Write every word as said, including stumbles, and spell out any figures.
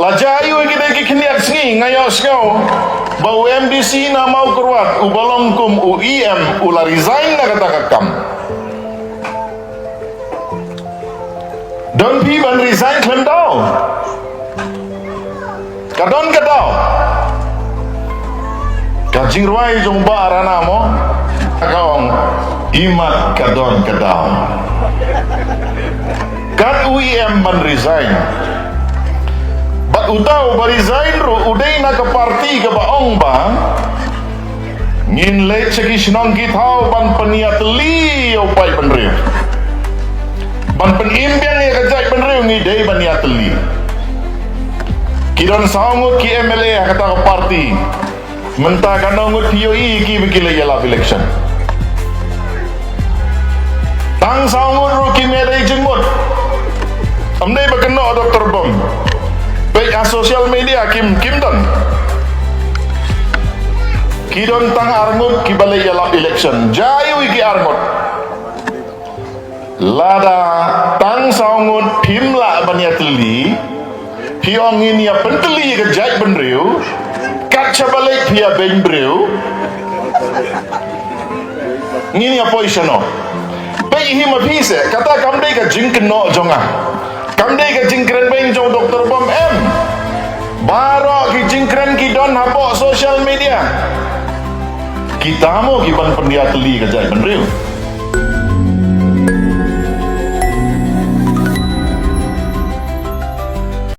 La jia ïa u ïa ki dei ki khyndiat sngi, nga ïohsngew ba u MDC na Mawkyrwat uba long kum u EM u la resign na kata ka kam. Don phi ban resign khlem daw? Ka don ka daw. Ka jingrwai jong Bah Rana mo, ka ong, imat ka don ka daw. Kat u EM ban resign. Bad uta uba resign ruh u dei na ka party kaba ong ba ngin leit sha ki shnong ki thaw ban pynïatylli ïa u paidbynriew, ban pynim biang ïa ka jaitbynriew. Ngi dei ban ïatylli. Ki don saw ngut ki MLA ha kata ka party. Mynta katno ngut phi ïohi ki ba ki leit ïalap election? Tang saw ngut ruh kim ïadei jingmut. Ym dei ba kynnoh Doctor Bom. Peit ha social media kim, kim don. Ki don tang ar ngut kiba leit ïalap election. Jia ïa u ïa ki ar ngut. Lada tang saw ngut phim lah ban ïatylli, phi ong ngin ïa pyntylli ïa ka jaitbynriew, kat shaba leit phi ïa beiñ briew, ngin ïa poi shano? Peit hi ma phi se, kata kam dei ka jingkynnoh jong nga. Kam dei ka jingkren beiñ jong Doctor Bom em. Baroh ki jingkren ki don hapoh social media. Kita mo ki ban pynïatylli ka jaitbynriew?